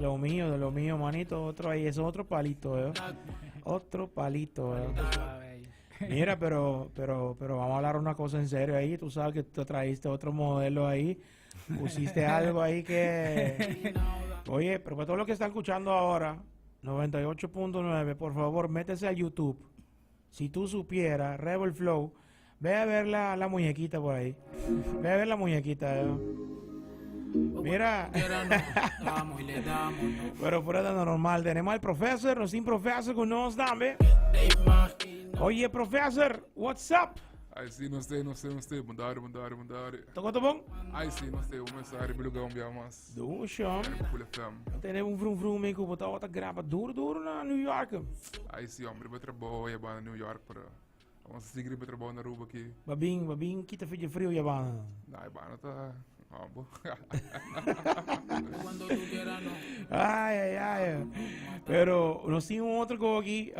Lo mío, de lo mío, manito, otro ahí, es otro palito, eh. Otro palito, eh. Mira, pero vamos a hablar una cosa en serio ahí. Tú sabes que tú traíste otro modelo ahí. Pusiste algo ahí que. Oye, pero para todos los que están escuchando ahora, 98.9, por favor, métese a YouTube. Si tú supieras, Rebel Flow, ve a ver la muñequita por ahí. Ve a ver la muñequita. Eh. Mira. Pero fuera de lo normal, tenemos al profesor, nos tin profesor cu nos tambe. Oye, profesor, what's up? Ay, si, nos ta, nos ta, nos ta. Bon tardi, bon tardi, bon tardi. Toco to bon? Ay, si, nos ta. Vamos a riba lugar un biaha mas. Dushi, hombre. Riba Cool FM. Tenemos un vrum vrum me cu bota graba duro duro na New York. Ay, si, hombre, riba trabou ya na New York, pero vamos a seguir riba trabou na Aruba aki. Babin, babin, kita fidje frio ya ba. Ay, bana ta. Hombre. Ay, ay, ay. Pero nos tin un otro go aki.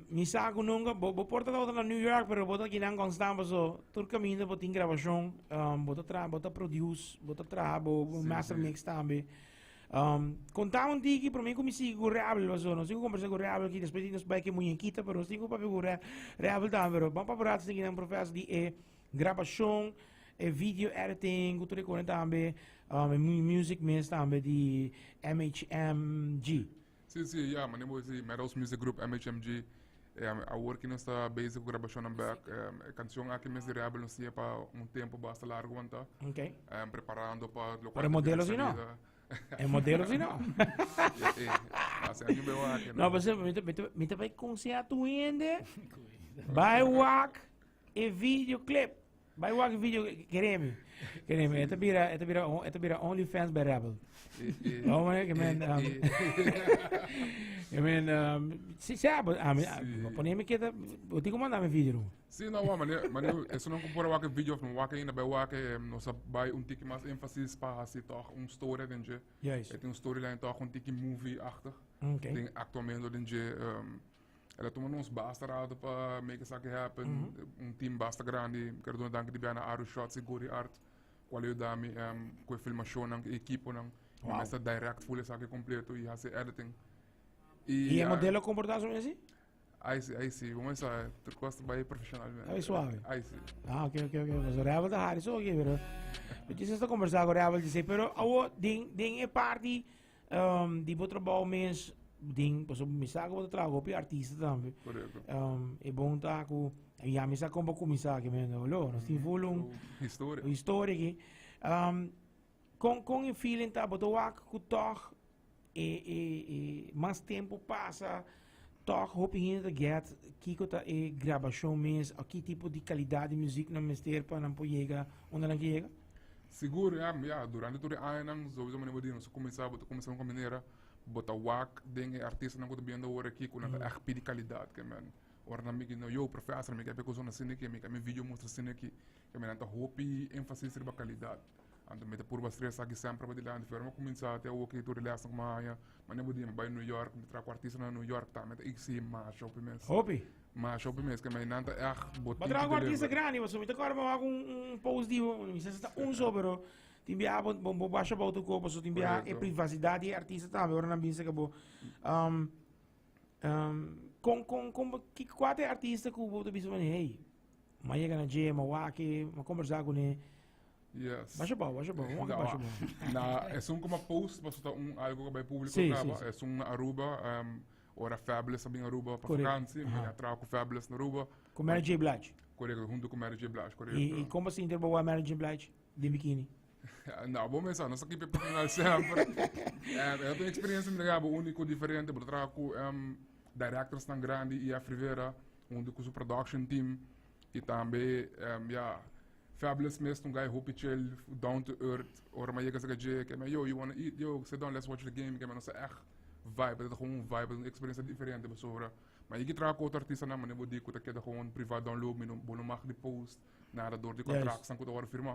Mi sa cu nunca, bo por ta na New York, pero bo ta aki nan constant, so tur caminda bo tin grabacion, bo ta produce, bo ta traha, bo master mix tambe. Conta un tiki, prome cu mi sigui cu Rebel, so nos tin cu conversa cu Rebel aki, despues nos bai cu e muñequita, pero nos tin cu papia cu Rebel tambe, pero ban papia rato sigui nan professor di e grabacion, e video editing, cu tur e cosnan tambe, e music mes tambe di MHMG. Si, ja, maar nu si Meadows Music Group, MHMG. Awor cu nos ta bezig cu grabacionnan back. E cancion aki mes di Rebel nos tin pa un tempo basta largo want ta. Preparando pa lo Pero modelo si no. E modelo si no. Hace año veo aki. No, pues mi ta bay conseha tu hende. Bay wak e videoclip. Bay wak e video, keremi. Keremi, e ta bira OnlyFans by Rebel. No, maar ik meen, ik meen, si, ami, pone mi kita, bo tin cu manda mi video. Si, no, wa, maar eso no por wak video of no wak ainda bay wak, nos a bay un tiki mas énfasis pa haci toch un story den dje. E tin un storyline toch un tiki movie-achtig. Den actualmente den dje, el a tuma nos basta rato pa make esaki happen. Un team basta grandi. Quiero duna danki di bia na Aru Shots y Gori Art, cual a yuda mi cu e filmacionnan, e equiponan. Mi mester direct full esaki completo y haci editing. Y e modelo comporta su mes? Ay, si, vamos a tur cos ta bay profesionalmente. Ay, suave. Ay, si. Ah, ok. Pues Rebel ta hari so, ok, pero mi djis esta conversa cu Rebel djis, pero awo den e parti di bo trabou mes, den, paso mi sa cu bo ta traha cu hopi artista tambe. Correcto. E bon ta cu, ya mi sa con bo cuminsa aki, men, lo, nos tin full un Historia. Historia aki. Con e feeling ta, bo ta wak cu toch e mas tempo pasa, toch hopi hende ta get kiko ta e grabacion mes, o ki tipo di calidad di muziek nan mester pa nan por yega unda nan ke yega? Sigur, ja, ja, durante tur e añanan, sowieso manera bo di, nos a cuminsa, bo ta cuminsa un manera, bo ta wak den e artistanan cu ta biendo awor aki, cu nan ta echt pidi calidad, ke men. Ora nan bini, no, yo, professor, mi ke habi cos asina aki, mi ke mi video mustra asina aki, ke men nan ta hopi enfasis riba calidad. Anto mi ta purba stress aki semper pa dilanti. Pero mi a cuminsa te awo ki tur e lesnan cu mi a haña. Mane bo di mi bai New York, mi ta traha cu artistanan na New York tambe ta exigi masha hopi mes. Hopi? Masha hopi mes, ke mi nan ta echt bo Bo tin traha cu cu artista deliver. grandi, pasobra mi ta corda mi wak un post di bo, mi sa si ta un so, pero tin biaha bo basha bou tur cos, pasobra tin biaha e privacidad di e artista tambe ora nan bisa cu bo, con bo, ki cua ta e artista cu bo ta bisa mane, hey, mi a yega na dje, mi a wak e, mi a combersa cune. Yes. Basha bou, basha bou, wak basha bou. Na, esun como post, paso ta un algo que bay público caba. Esun na Aruba, ora Fabulous a bin Aruba pa vakantie, mi a traha cu Fabulous na Aruba. Cu Mary J. Blige. Correcto, hunto cu Mary J. Blige, correcto. Y como sinti bo wak Mary J. Blige den bikini? No, bo mesa, nos a keep it professional semper. E ta un experiencia mi ta gaba unico, diferente, bo ta traha cu directors tan grandi, E.F. Rivera, hunto cu su production team, y tambe, ya, Fabulous mes ta un guy hopi chill, down to earth. Ora mi a yega cerca dje, ke mi, yo, you wanna eat? Yo, sit down, let's watch the game. Ke mi no sa echt vibe, e ta gewoon un vibe, un experiencia diferente pasobra. Ma yegi traha cu otro artistanan, manera bo di cu ta keda gewoon priva down low, mi no, bo no mag di post nada door di contractsnan cu ta worde firma.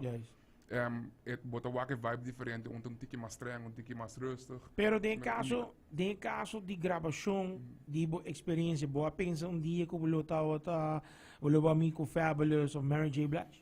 E bo ta wak e vibe diferente, un ta un tiki mas streng, un tiki mas rustig. Pero den e caso, den e caso di grabacion di bo experiencia, bo a pensa un dia cu bo lo tabata, bo lo bo amigo cu Fabulous of Mary J. Blige?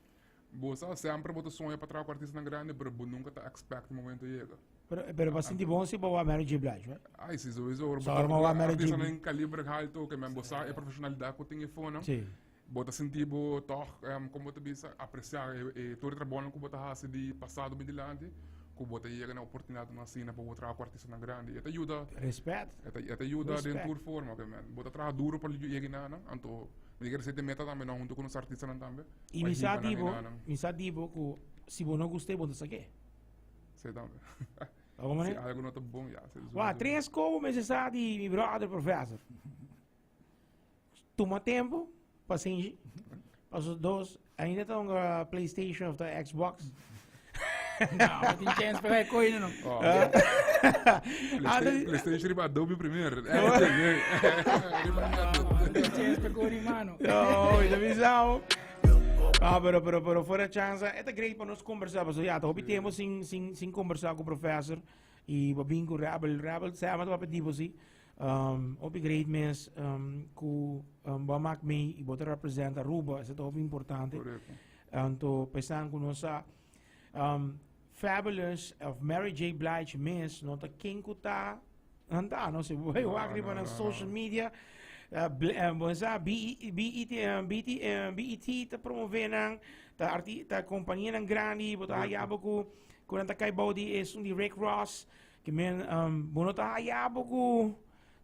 Bo sa, semper bo ta soña pa traha cu artistanan grandi, pero bo nunca ta expect e momento yega. Pero, pero pa sinti bon si bo wa Mary J. Blige, right? Ai, si, sowieso. So, ora wa Mary J. Artista in kaliber alto, ke men bo sa e profesionalidad ku tin e fono. Si. Bo ta sinti bo toch, como bo ta bisa, aprecia e tur e trabounan ku bo ta hasi di pasado bin dilanti, ku bo ta yega na oportunidadnan asina pa bo traha ku artistanan grandi. E ta yuda. Respet. E ta yuda den tur forma, ke men. Bo ta traha duro pa yega enanan, anto mi ta kere sete meta tambe no hunto ku nos artistanan tambe. I mi sa di bo, mi sa di bo ku si bo no gust'é bo no ta sak'é. Sí, tambe. Como Si algo no ta bon, ya. Wa, tres kobo me se sa di mi brother professor. Tuma tempo, pasenshi. Paso dos, ainda ta un PlayStation of the Xbox. No, no tin chance para coin no. Oh. PlayStation riba Adobe Premiere. No tin chance pa coin mano. No, ita bisao. Ah, pero, pero, pero fuera chance, esta great pa nos conversar, paso ya, hopi tiempo sin, sin, sin conversar con professor y pa bin cu Rebel, Rebel, se ama pa tipo si. Hopi great mes um, cu um, bo maak mee y bo te represent Aruba, eso ta hopi importante. Correcto. Anto pesan cu nos a Fabulous of Mary J. Blige mes no ta ken cu ta Anta, no sé, voy No, wak riba no, na no, social no. media. Bon sa, B, E, B, E, T, BT, BET ta promove nan, ta arti, ta compania nan grandi, bo ta Correcto. haya bo ku, ku nan ta kai bou di esun di Rick Ross, ke men, bo no ta haya bo ku,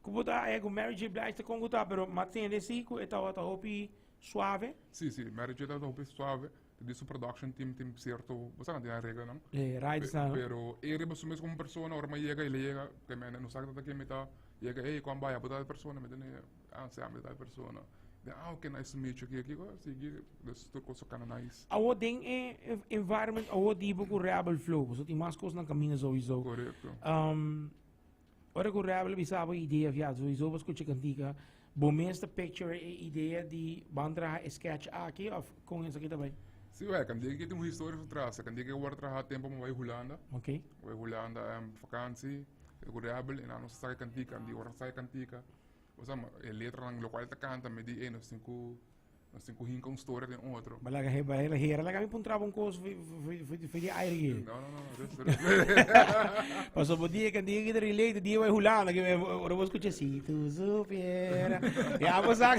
ku bo ta haya ku Mary J. Blige ta kon ku ta, pero ma tende si ku e tabata hopi suave. Sí, sí, Mary J. tabata hopi suave. Di su production team tin cierto, bo sa tin reglanan. Eh, rights nan. Pero e riba su mes como persona, ora mi yega, ele yega, ke men no sa ta ken mi ta, yega, hey, kon bai, abo tal persona, mi tene, ah, si, ami tal persona. Den, ah, okay, nice to meet you, ki, ki, sigui, dus tur kos a kana nice. Awo den e environment awo di bo ku Rebel Flow, bo tin mas kos nan kaminda sowieso. Correcto. Ora ku Rebel bisa bo idea via sowieso bo skucha kantika, Bo mes ta picture e idea di ban traha e sketch aki of con esaki ta bay? Sí, wè, kan dia ki tin un historia su tras. Kan dia ki wòrdu traha tempo mi bai Hulanda. Ok. Bai Hulanda um, vakantie, e ku Rebel, en nos sa kantika, di ora sa kantika. Osea, e letranan lokual ta kanta, mi di, eh, nos tin ku Nos tin ku hinka un storia den otro. Ba laga he ba hera hera laga mi puntra un kos fi fi fi fi di aire ki. No, no, no, rus, rus. Paso bo dia kan dia ki relate dia bai Hulanda ki ora bo escucha si tu supiera. Ya bo sa.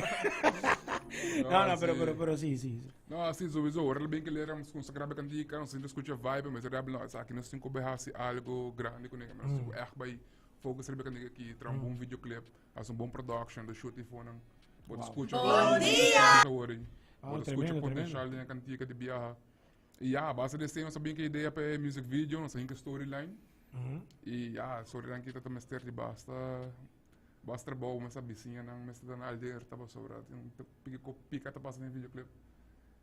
No, no, pero pero pero sí, sí. No, sí, sowieso. Ora ben que lera nos sa grabe kantika, nos sinta escucha vibe, mas rebel no, aki nos tin ku bai hasi algo grande kuné, nos tin ku echt bai focus riba kantika aki, traha un bon videoclip, hasi un bon production, de shoot ifonan. Bo ta skucha Bon dia! Ah, Bo ta skucha tremendo, potencial den e kantika di biaha. I ya, a base di esei nos a bin ku e idea pa e music video, nos a hinka storyline. I ya, storyline kita ta mester di basta basta trabou, mester bisiñanan, mester ta na alerta pasobra tin un piki ku pika ta pasa den e videoclip.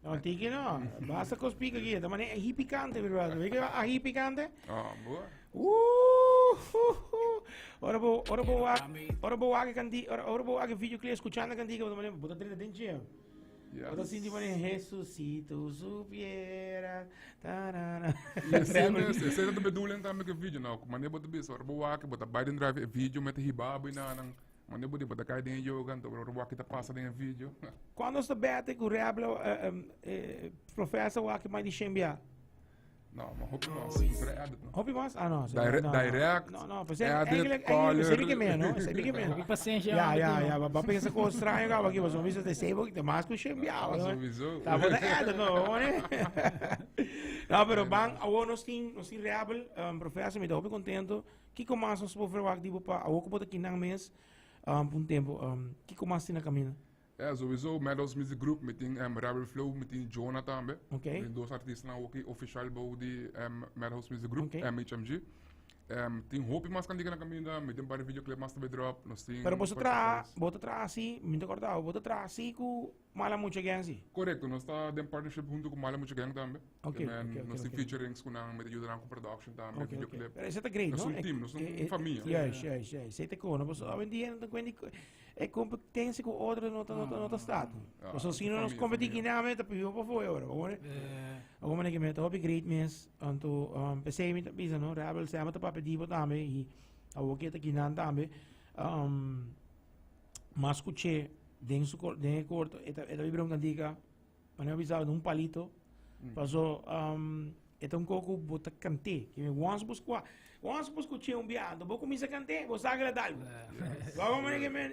No, tiki no. Basta kos pika aki. Ta mane ají pikante, mi brother. Weet je ají pikante? Ah, boa. Ora bo, ora bo wak, ora bo wak kanti, ora, ora bo wak videoclip escuchando kantika, bo ta mane, bo ta drenta den tjeu. Yes. Bo ta sinti mane, Jesucito supiera, tarara. E escena, escena ta bedoeling tambe ke video, no. Mane bo ta bisa, ora bo wak, bo ta bai den drive e video mete hiba bo inanan. Mane bo di bo ta kai den e yoga, anto ora bo wak ta pasa den e video. Cuando sta bete ku rebla, professor wak mai di shembia? No, maar hopi mas. Pero edit, no? Hopi mas? Ah, no. Direct, no, no. direct. No, no, pues edit, eigenlijk, color. eigenlijk, sei que menos, no? Sei que menos. Hopi paciência. Ja, ja, ja, maar pensa ko estranho ka aqui, mas vamos te sei porque mais ku shembia. Ah, sowieso. Tá bom, edit, no, No, pero bang, awo nos tin, nos tin rebel, professor, mi ta hopi contento. Kiko mas nos por verwacht di bo pa awo ku bo ta kinan mes, pa un tempo, kiko mas tin na camina? Ja, sowieso Meadows Music Group, mi tin um, Rebel Flow, mi tin Jonah tambe. Okay. Mi tin dos artistanan ook official bou di um, Meadows Music Group, Okay. MHMG. Um, tin hopi mas kantika na kaminda, mi tin par di videoclip mas tambe drop, nos tin Pero bo ta par traha, surprise. bo ta traha así, mi ta korda, bo ta traha así ku Mala Mucha Gang sí. Correcto, nos ta den partnership hunto ku Mala Mucha Gang tambe. Ok, E men, ok, ok, nos tin ok. featurings ku nan, mi ta yuda nan ku production tambe, Ok, ok. videoclip. Pero ese ta great, Nos no? un team, nos un famia. Juist, juist, juist. Esei ta kono, pasobra hoy en dia no ta kuenta e competencia ku otro no ta, no ta, no ta staat. Ja, Pasobra si no nos famia, competi famia. kiname, ta pidió pa fo'i ora. Awor, awor manera ki mi ta hopi great mes, anto um, p'esei mi ta bisa, no, Rebel Sam ta papia di bo tambe, i awor ke ta kinan tambe, um, mas skuché den su den e korto, e ta, e ta vibra un kantika, manera mi bisa, un palito, paso um, E ta un kos ku bo ta kant'é. Ke men once bo skua, once bo skuch'é un bia, anto bo kuminsá kant'é, bo sa ke el a dal bo. Wak manera ke men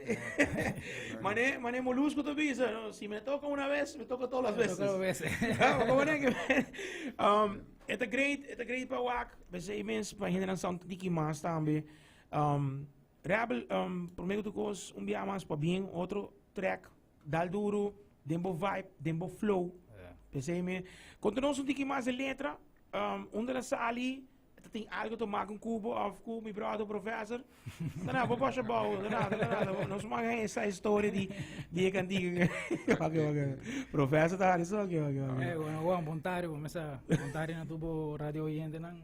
Mane, mane Molusco ta bisa, no, si me toca una vez, me toca todas las veces. Toca veces. Wak manera ke men e ta great, e ta great pa wak. P'esei mes pa hendenan sa un tiki mas tambe. Rebel, promé ku tur kos, un bia mas pabien, otro track Dal duro den bo vibe, den bo flow. P'esei mi konta nos un tiki mas e letra. Unda la sali, ta tin algo te maken ku bo of ku mi brother professor. Ta na, bo basha bou, ta na, ta na, nos mag esa historia di e kantika. Ok, ok. Professor ta hari so, ok, ok, ok. Eh, bueno, Juan, bon tarde, bon mesa. Bon tarde na tu bo radio oyente nan.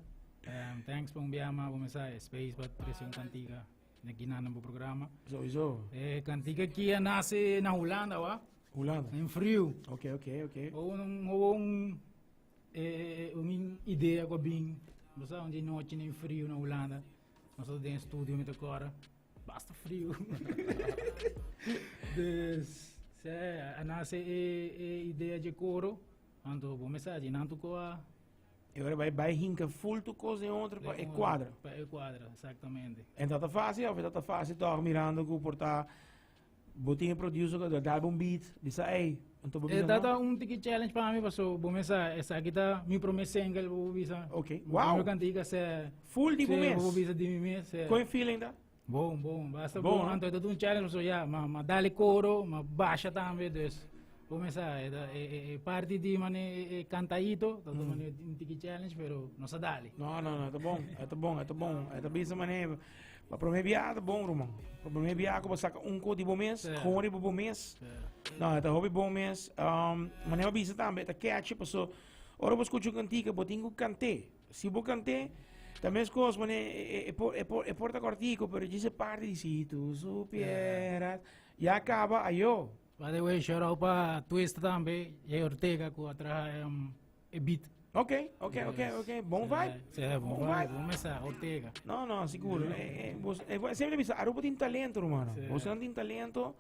Thanks pa un biaha mas, bon mesa, space pa trece un kantika. Aki na bo programa. Sowieso. E kantika aki a nase na Hulanda, wa? Hulanda. Den friu. Ok. Un idea ku a bin. Bo sa un di nochi den friu na Hulanda. Nos ta den studio mi ta kòrda. Basta friu. Dus, se, a nase e idea dje koro. Anto bo mester haci nan tuko a. E ora bai bai hinka full tu kos den otro pa e kuadra. Pa e kuadra, exactamente. En dat ta fácil of dat ta fácil toch mirando ku por ta bo tin e producer ku dal bo un beat bisa ey anto bo bisa. E dat ta un tiki challenge pa mi paso bo mesa esaki ta mi prome single bo bisa. Ok. Wow. Mi kantika se. Full di bo mes. Bo bisa di mi mes. Kon e feeling ta? Bon, bon, basta bon. bon. Anto e un challenge, so ja, ma dale coro, ma basha tambe, dus come sa, e, e, e parti di mane e, e cantaito, dat mane un tiki challenge, pero no sa dale. No, no, no, ta bon, ta bon, ta bon. E ta bisa mane, pa prome bia ta bon, Roman. Pa prome bia ku bo saka un ko di bo mes, Sí. gewoon riba bo mes. Sí. No, ta hopi bon mes. Mane bo bisa tambe, ta catchy, paso ora bo skucha un kantika, bo tin ku kant'é. Si bo kant'é, ta meskos, mane e por, e por, e por ta kòrtiku, pero djis e parti di si tu supieras, ya kaba, ayo. By the way, shout out pa Twist tambe, Jay Ortega ku a traha e beat. Ok, bon vibe. Sí, bon vibe, bon mesa, Ortega. No, no, sigur. Semper bisa, Aruba tin talento, hermano. Boso nan tin talento.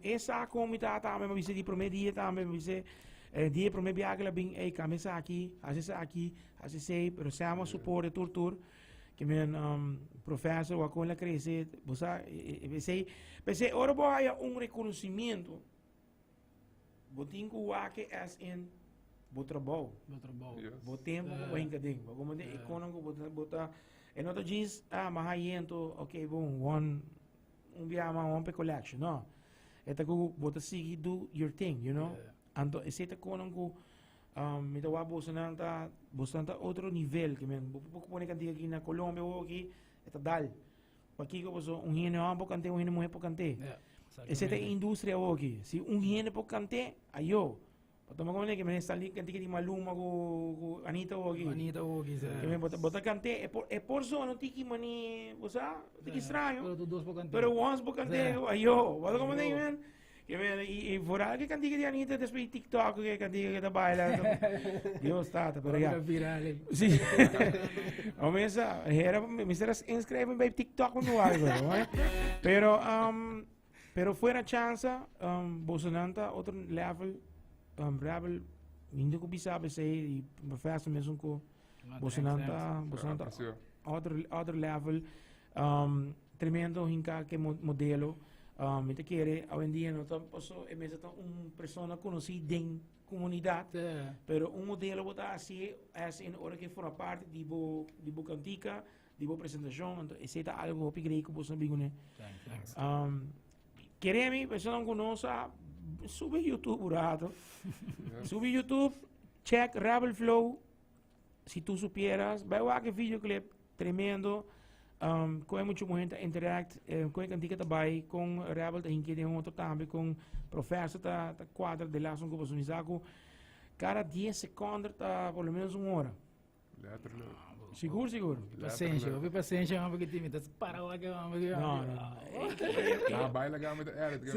E sa kon mi ta tambe, mi bisa di promé dia tambe, mi bisa dia promé biaha ku el a bin, ey, kambia esaki, hasi esaki, hasi esei, pero Sam a support tur tur. Ke men professor wak kon el a krese, bo sa, esei, p'esei ora bo haya un rekonosimiento, bo tin ku wak e as in bo trabou. Bo trabou. Bo tempo ku bo hinka den. Bo komo den e konan ku bo ta, bo ta, e no ta djis, ah, mi a haya ento, ok, bon, one. Un biaha mas hompe collection, no. E ta ku bo ta sigui do your thing, you know. Anto esei ta konan ku mi ta wak bosonan ta bosonan ta otro nivel ke men bo por pone kantika aki na Colombia o aki e ta dal. Pakiko paso un hende hòmber por kant'é un hende muhé por kant'é. Esei ta e industria awoki. Si un hende por kant'é, ayo. Bo toma como que me sali cantica di Maluma cu Anita Ogi. Anita Ogi, sí. Que me bota, bota cante, e por zona tiki mani, bo sa, tiki extraño. Pero tu dos por cante. Pero once bo cante, ayo, bota como te men. Que me, y vooral que cantica di Anita, después TikTok, que cantica que ta baila. Dios tata, pero ya. Viral. Sí. O mesa, era, me será inscriben bij TikTok o algo, ¿no? Pero, Pero fuera chansa, bosonan ta otro level, rebel, mindo ku bisa besei i professor mesun ku bosonan ta, bosonan ta otro level, tremendo hinka ke modelo. Mi ta kere awendia no ta paso e mester ta un persona konosí den komunidat, pero un modelo bo ta hasi as in ora ke forma parti di bo di bo kantika. Di bo presentacion, anto esey ta algo hopi grei ku boso a bin kuné. Thanks. Kere mi, personan ku no sa, subi YouTube un rato. Subi YouTube, check Rebel Flow, Si Tu Supieras, bai wak e videoclip, tremendo. Kon e mucha muhé ta interact, kon e kantika ta bai, kon Rebel ta hinkia den otro tambe, kon Professor ta kuadra de lason ku boso. Mi sa ku kada dies sekondo ta por lo menos un ora. Letterlijk. Sigur, sigur. Pasenshi, hopi pasenshi, man, porque ti mi ta para wak, man, porque No, no, no. Ja, baila gaan met de edit.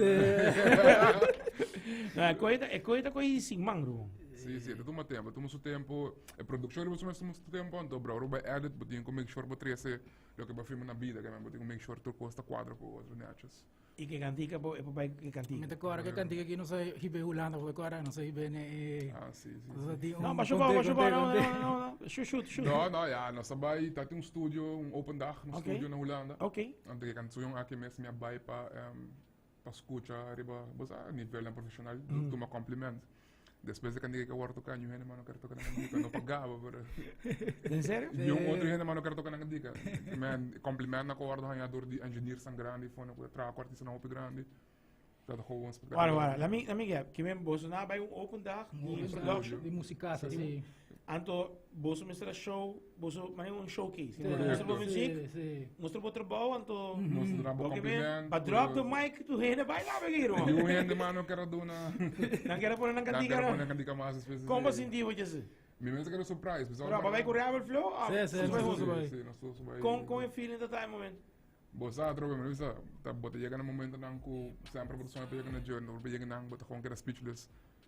No, e koe ta koe sin man, bro. Sí, sí, het toma tempo. Toma su tempo. E producción riba su mes toma su tempo. Anto, bro, bij edit, bo tin ku make sure bo trece loke bo filma na bida, ke men bo tin ku make sure tur kos ta kuadra ku otro netjes. Y que cantica po, e po bai que cantica. Mi te cora que cantica aquí no sé hibe Hulanda porque cora no sé hibe ne eh. Ah, sí, sí. No sé, di No, un maar shoot, maar shoot, conte, no, conte. no, no, no. Shoot, shoot, shoot. No, no, ja, nos a bai, ta tin un studio, un open dag, un Ok. studio na Hulanda. Ok. Anto ke canción aki mes mi a bai pa um, pa scucha riba, bo sa, nivel profesional, tuma compliment. Despues de cantica ke word toca, niun hende mas no ker toca nan cantica, no pa gaba, pero En serio? niun otro hende mas no ker toca nan cantica. Man, compliment nan ku word haña door di engineers nan grandi, fono ku ta traha ku artistanan hopi grandi. Dat ta gewoon spectacular. Wara, wara. Laat me, laat me get. Kimen boso na bij un open dag, di production. Di musicasa, sí. Anto boso mester a show, boso mane un showcase. Sí, Mostra bo muziek, Sí, sí. mostra bo trabou, anto Nos duna bo Oké, man. compliment. Pa drop the mic, tu hende baila be hier, man. Niun hende mas no ker duna. Nan quiere poner nan Nan cantica, ker no? pone cantica mas despues. Kon bo sinti bo, Jesse? Mi mester kere surprise. Mi Pero, pa bai ku Rebel Flow? Ah, Sí, sí, boso bai sí, hunto? sí. Sí, nos tur bai. Kon, kon e feeling ta ta e momento? Bo sa atrobe, mi bisa, ta bo ta yega na momentonan ku semper bo ta soña pa yega na dje, no bo yega nan, bo ta gewoon keda speechless.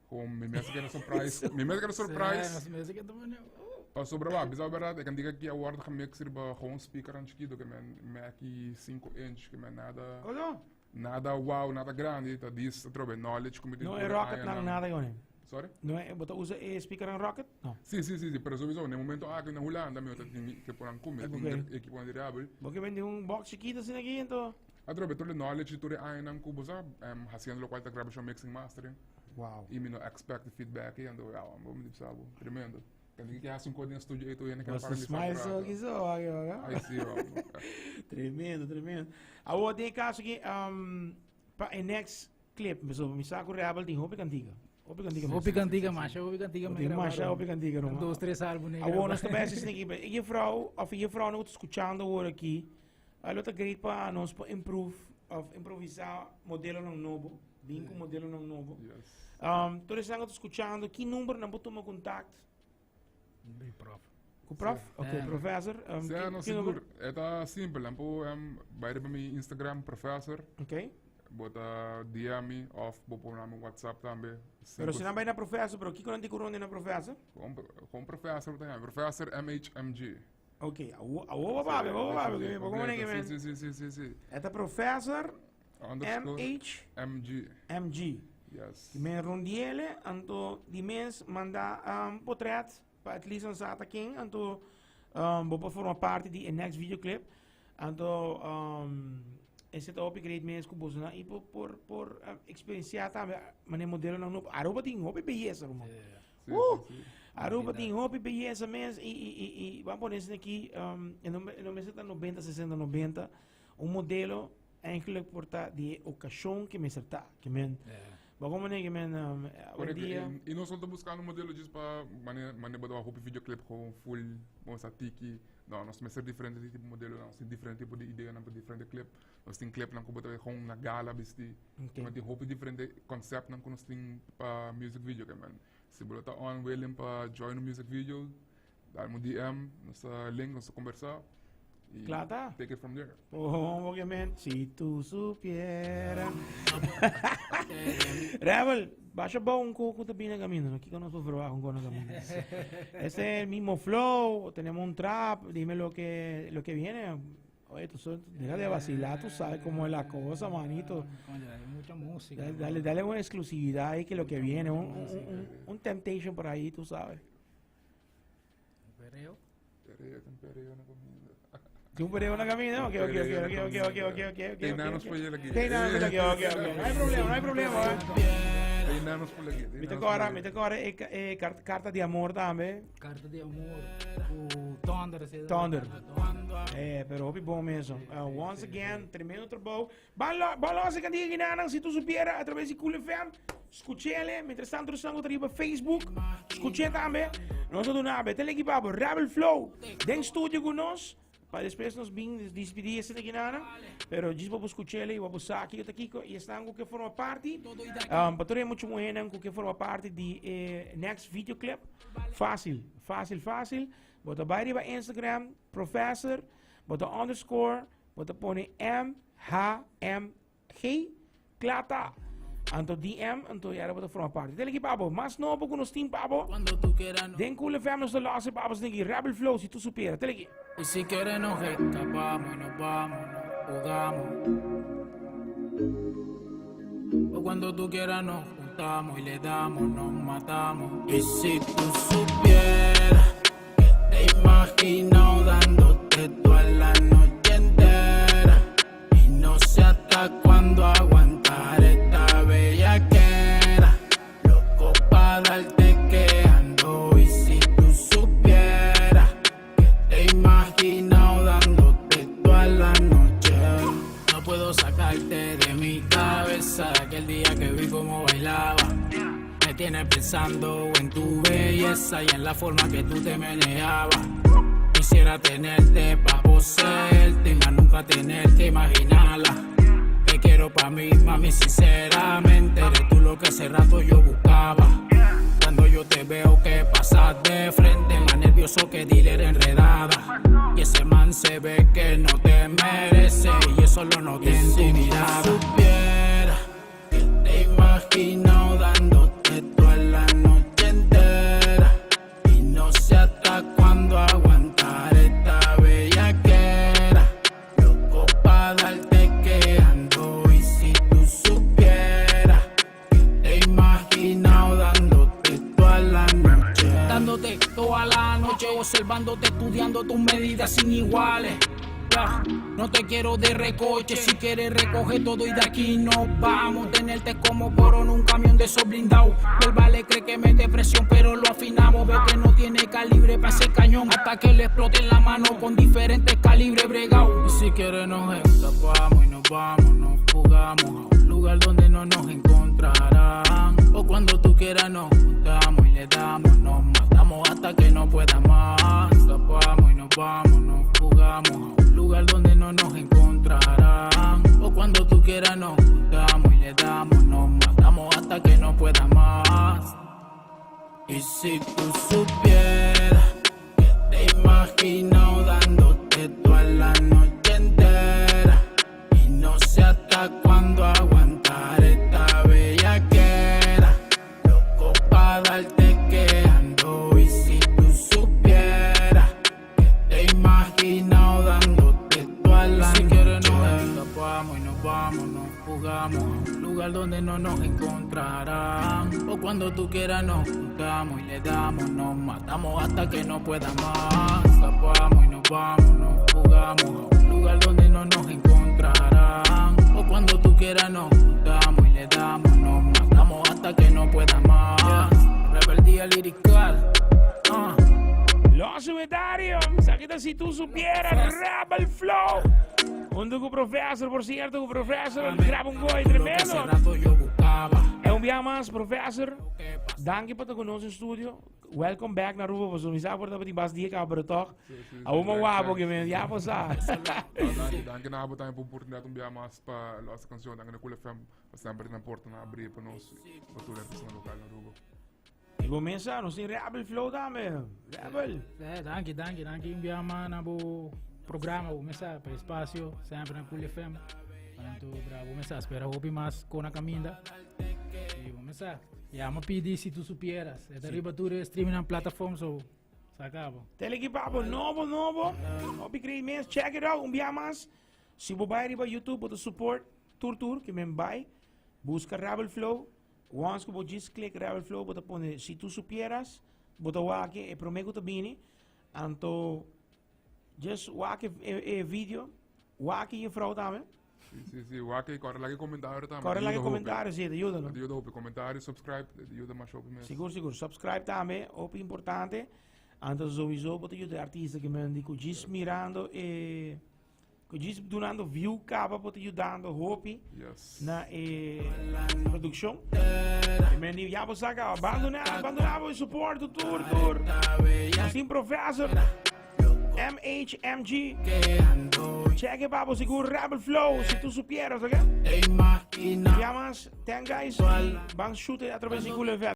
Gewoon mi mes keda surprise, mi mes keda surprise. Sí, nos mes keda mane, oh. Pasobra wak, bisa berdad, e kantika aki a wòrdu gemixt riba gewoon speakernan chikitu, ke men Mackie 5 inch, ke men nada, Kono? nada wow, nada grandi, ta dis atrobe knowledge ku mi tin No tur e e rocket nan añanan. nada yone. Sorry? No e, bo ta usa e speakernan rocket? No. Sí, sí, sí, sí, pero sowieso, na e momento aki na Hulanda mi no ta tin mi ekiponan ku mi, ta tin Oké. ekiponan di Rebel. Bo ke bende un box chikito asina aki ento? Atrobe tur e knowledge di tur e añanan ku bo sa hasiendo lokual ta grabashon, mixing, mastering. Wow. I mi no expect e feedback ei, anto ya, bo mi di bisa bo, tremendo. Kende ki hasi un kos den studio ei tur hende Bo kere para su misa smile un so rato. aki so, aki, aki. Ai sí, bo. Tremendo, tremendo. Awor den e kaso aki, pa e next Clip, pasobra mi sa ku Rebel tin hopi kantika. Hopi kantika mes. Hopi kantika masha, hopi kantika Tin masha hopi kantika no. Dos, tres álbum. Awor nos ta bes esaki, e juffrouw of e juffrouw no ta skuchando awor aki, lo ta great pa nos por improve of improvisá modelonan nobo, bin ku modelonan nobo. Yes. Um, tur esnan ku ta skuchando, ki number nan por tuma kontakt? Bi prof. Ku prof? Ok, Eh. professor. Um, Sí, no, ki number? sigur. E ta simpel. Nan por um, bai riba mi Instagram, professor. Ok. Bo ta DM mi of bo por manda mi WhatsApp tambe. Pero si nan bai na professor, pero kiko nan tin ku ronde na professor? Gewoon, gewoon professor bo ta yama. Professor MHMG. Ok, awo awo bo papia, bo papia, bo como Sí, men. sí, sí, sí, sí, sí. Eta professor Underscore MH MG. MG. Yes. Men rondiele, anto di mens manda um, portret pa at least ons ata ken, anto um, bo por forma parte di e next videoclip. Anto um, ese ta hopi great mens ku boso na i por por por um, experienciar tambe mane modelo nan nobo. Aruba tin hopi belleza, ruman. Sí, Uh! sí, sí. Aruba tin hopi belleza mens i i i i van poner aquí um, e no e no mester ta 90 60 90 un modelo Eigenlijk por ta di e ocasion ke mester ta. Ke men, bo como ne ke men, um, hoy Correcto. dia. Y, y nos no ta buscando modelo djis pa mane mane bo ta hopi videoclip gewoon full bo sa tiki. No, nos mester diferente tipo modelo, nos tin diferente tipo di ideanan pa diferente clip. Nos tin clipnan ku bo ta gewoon na gala bisti. Okay. Nos tin hopi diferente conceptnan ku nos tin pa music video ke men. Si bo lo ta on willing pa join un music video, Dal un DM, nos ta link, nos ta conversa. Y Klaar ta. Take it from there. Oh, obviamente, si tú supieras. Rebel, basha bou un coco te bina camino. No kiko nos por verwacht un coco camino. Este es el mismo flow, tenemos un trap, dime lo que lo que viene. Oye, tú deja de vacilar, tú sabes cómo es la cosa, manito. Coño, hay mucha música. Dale, dale, dale una exclusividad ahí que lo que viene, un, un, un, un temptation por ahí, tú sabes. Perreo. Perreo, tin perreo na caminda. Tin un perreo na caminda? Ok, ok, ok, ok, ok, ok, ok, ok, ok. Tem nanos por aquí. Tem nanos por aquí, ok, ok. No hay problema, no hay problema. Eh. Tem nanos por aquí. Mi te cora, mi te cora e, e carta de amor tambe. Carta de amor. O Thunder. Thunder. Eh, pero hopi bom mesmo. Uh, once again, tremendo trabalho. Ban los cantiga guinanan si tu supiera a través di Cool FM. Scuchele, mientras tanto nos estamos arriba Facebook. Scuche tambe. Nos a duna be tele equipa Rebel Flow. Den studio con nos. Pa después nos bin despedir ese de guinana. Pero djis bo scuchele y bo sa kiko ta kiko y esnan ku ke forma parti. Um, pa tur e mucho muhernan ku ke forma parti di eh, next videoclip. Fácil, fácil, fácil. Bo ta bai riba Instagram, professor, bo ta underscore Bo ta pone M H M G kla ta. Anto DM anto yara bo ta forma parti. Tel aki pa bo, mas nobo ku nos tin pa bo. Den Cool FM nos ta lose pa bo sniki Rebel Flow si tu supera. Tel aki. Y si quieres nos escapamos y nos vamos, nos jugamos. O cuando tú quieras nos juntamos y le damos, nos matamos. Y si tú supieras que te imagino dándote toda la noche entera. Y no sé hasta cuándo aguantar esta bellaquera. Loco pa' darte que ando. Y si tú supieras que te imagino dándote toda la noche. No puedo sacarte de mi cabeza de aquel día que vi cómo bailaba. Me tienes pensando en tu belleza y en la forma que tú te meneabas. Quisiera tenerte pa' poseerte y más nunca tener que imaginarla. Te quiero pa' mí, mami, sinceramente. Eres tú lo que hace rato yo buscaba. Cuando yo te veo que pasas de frente, más nervioso que dealer enredada. Y ese man se ve que no te merece, y eso lo noté en tu mirada. Si supiera que te imagino dándote toda la noche entera. Y no sé hasta cuándo aguantar esta bellaquera. Loco pa' darte que ando. Y si tú supieras que te imagino dándote toda la noche. Dándote toda la noche, observándote, estudiando tus medidas sin iguales. Ya, no te quiero de recoche, si quieres recoge todo y de aquí nos vamos. Tenerte como coro en un camión de esos blindados. El vale cree que mete presión, pero lo afinamos. Veo que no tiene calibre pa' ese cañón, hasta que le explote en la mano con diferentes calibres bregao. Y si quieres nos escapamos y nos vamos, nos fugamos a un lugar donde no nos encontrarán. O cuando tú quieras nos juntamos y le damos, nos matamos hasta que no pueda más. Escapamos y nos vamos, nos fugamos a un lugar donde no nos encontrarán. O cuando tú quieras nos juntamos y le damos, nos matamos hasta que no pueda más. Y si tú supieras que te imagino dándote toda la noche entera. Y no sé hasta cuándo aguantar esta bellaquera. Loco pa' darte que ando. Y si tú supieras que te imagino dándote toda la Si quieres nos escapamos y nos vamos, nos fugamos a un lugar donde no nos encontrarán. O cuando tú quieras nos juntamos y le damos, nos matamos hasta que no pueda más. Escapamos y nos vamos, nos fugamos a un lugar donde no nos encontrarán. O cuando tú quieras nos juntamos y le damos, nos matamos hasta que no pueda más. Rebeldía lirical. Los Solidarios, aki ta Si Tu Supieras, Rebel Flow. Hunto cu Professor, por cierto, cu Professor, graba un gol tremendo. E un biaha mas, Professor, danki pa ta cu nos den studio. Welcome back na Aruba, pasobra mi sa por tabatin bas dia caba, pero toch, awor mi a wak porque mi ya pasa. Danki, danki na abo tambe pa oportunidad un biaha mas pa los cancion. Danki na Cool FM pa semper na porta na abri pa nos, pa tur e persona local na Aruba. Y bo mesa, nos tin Rebel Flow tambe. Rebel. Eh, danki, danki, danki un biaha mas na bo programa, bo mesa, pa espacio, semper na Cool FM. Anto, bravo, mesa, spera hopi mas con a caminda. Y bo mesa, ya me pidi Si Tu Supieras. E ta riba tur e streaming platform, so saca bo. Telekipapo, nobo, nobo. Hopi cree mes, check it out, un biaha mas. Si bo bay riba YouTube, bo ta support tur tur, que men bay. Busca Rebel Flow. Once ku bo djis click Rebel Flow bo ta pone Si Tu Supieras, bo ta wak e prome ku ta bini, anto just wak e video, wak e juffrouw tambe. Si, si, si, wak e kòrda laga e komentario tambe. Kòrda laga e komentario, si, ta yuda no. Ta yuda hopi, komentario, subscribe, ta yuda masha hopi mes. Sigur, sigur, subscribe tambe, hopi importante, anto souiso bo ta yuda e artista ke men di ku djis mirando e. Cu djis dunando view caba bo ta yudando hopi Yes. na e produccion. E men di, ya bo saca, abandona, abandona bo support, tur, tur. Nos tin Professor MHMG. Check it, papo, sigur Rebel Flow, Si Tu Supieras, ok? Ya mas, thank guys, y ban shoot a través di Cool FM.